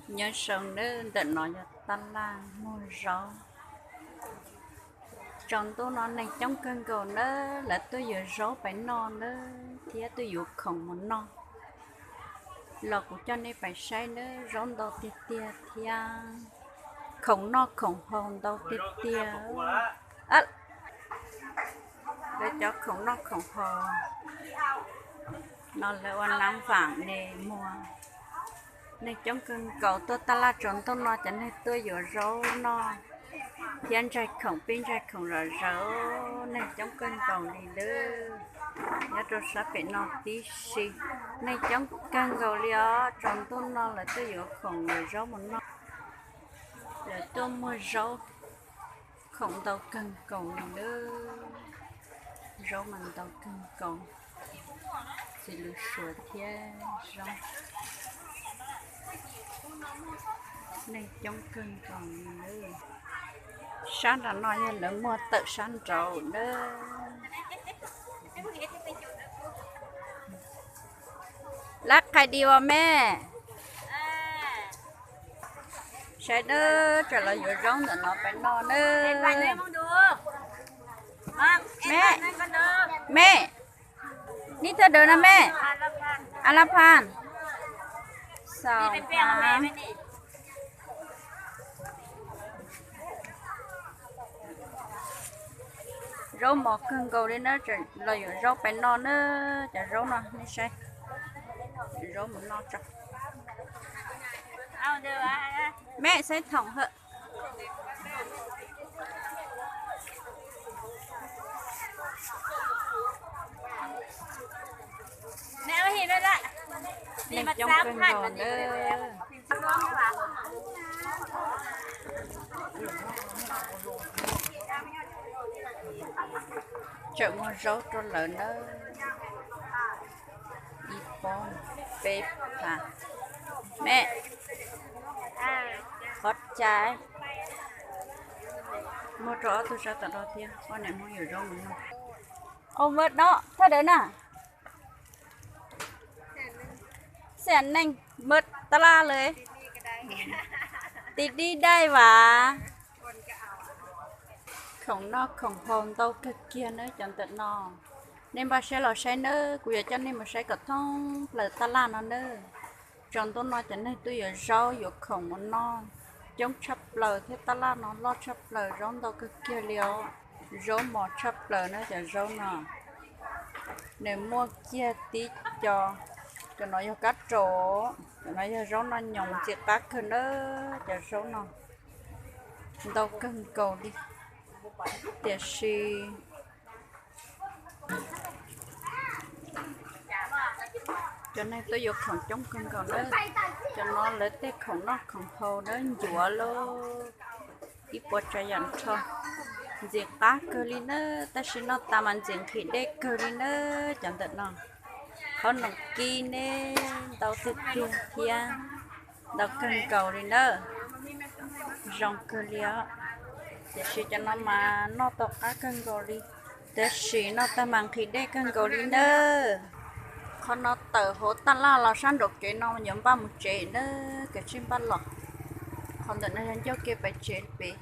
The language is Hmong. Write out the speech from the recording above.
Nyob zoo nawb, ntawm no yog tab laj muag zaub. Tsaus ntuj no neeg coob kawg nkaus nawb, lawv tuaj yuav zaub pais noj nawb, thiab tuaj yuav khoom mus noj. Los kuv coj nej pais saib nawb, zaub ntau tiag tiag thiab khoom noj khoom haus ntau tiag tiag. Lawv cov khoom noj khoom haus no lawv ua nab vam ne muag. Neeg coob kawg nkaus, tuaj tab laj tsaus ntuj no cov neeg tuaj yuav zaub noj thiab ntsaig khoom pib ntsaig khoom zom zaws, neeg coob kawg nkaus li lawm. Nyob rau sab pem no tib si, neeg coob kawg nkaus li os, tsaus ntuj no lawv tuaj yuav khoom yuav zaub mus noj. Lawv tuaj muag zaub, khoom ntau kawg nkaus li lawm. Zaub mas ntau kawg nkaus, txiv lws suav thiab zaub, neeg coob kawg nkaus li lawm. Sab nraud no yog lawv muag tawm sab nraud nawb. Lab qhais di os me. Saib nawb, tseem los yuav zaub ntawm no pais noj nawb. Me, me, nib thawj dawm no me. A la phan, xaus phav. Zaub mos kawg nkaus li na, tseem los yuav zaub pais noj na. Cov zaub no nej saib, zaub mus noj tso. Me saib thoom hawm. Neeg coob kawg nkaus na. Tseem muag zaub rau lawv nawb. Ib pob peb phav. Me, qhov cai, muag rau ob tug sab tom no thiab, ob niam hmoob yuav zaub mus noj. Au, mawm no thawj dawm na. Xia neej mawm tab laj lawm. Ti dib daij vas. Khoom noj khoom haus ntau kawg kiag nawb cov ntawm no. Nej npaj siab los saib nawb, kuv yuav coj nej mus saib kom thoob plaws tab laj no nawb. Tsaus ntuj no cov neeg tuaj yuav zaub yuav khoom mus noj coob tshaj plaws thiab, tab laj no loj tshaj plaws, zaub ntau kawg kiag li os. Zaub mos tshaj plaws na cov zaub no. Nws muaj kiag tib co. Cov no yog kab raum, cov no yog zaub noj nyoos, ntxim qab kawg na cov zaub no. Ntau kawg nkaus li. Tiam sis cov neeg tuaj yuav khoom coob kawg nkaus na. Cov no lawv tej khoom noj khoom haus na, ncuav lawm ib puas tsav yam nrho. Ntxim qab kawg li na, tab sis noj tas mas ntxim nqhis dej kawg li na. Cov ntawm no qhob noom kib ne, ntau tiag tiag thiab, ntau kawg nkaus li na. Zoo kawg li os. Tiam sis cov no mas noj tau qab kawg nkaus li, tab sis noj tag mas nqhis dej kawg nkaus li nawb. Qhov no tawm hauv taj laj los sab nraum kev no yuav npaj mus tsev nawb, kav tsij npaj los. Qhov ntawm no yog ncauj ke pais tsev pem.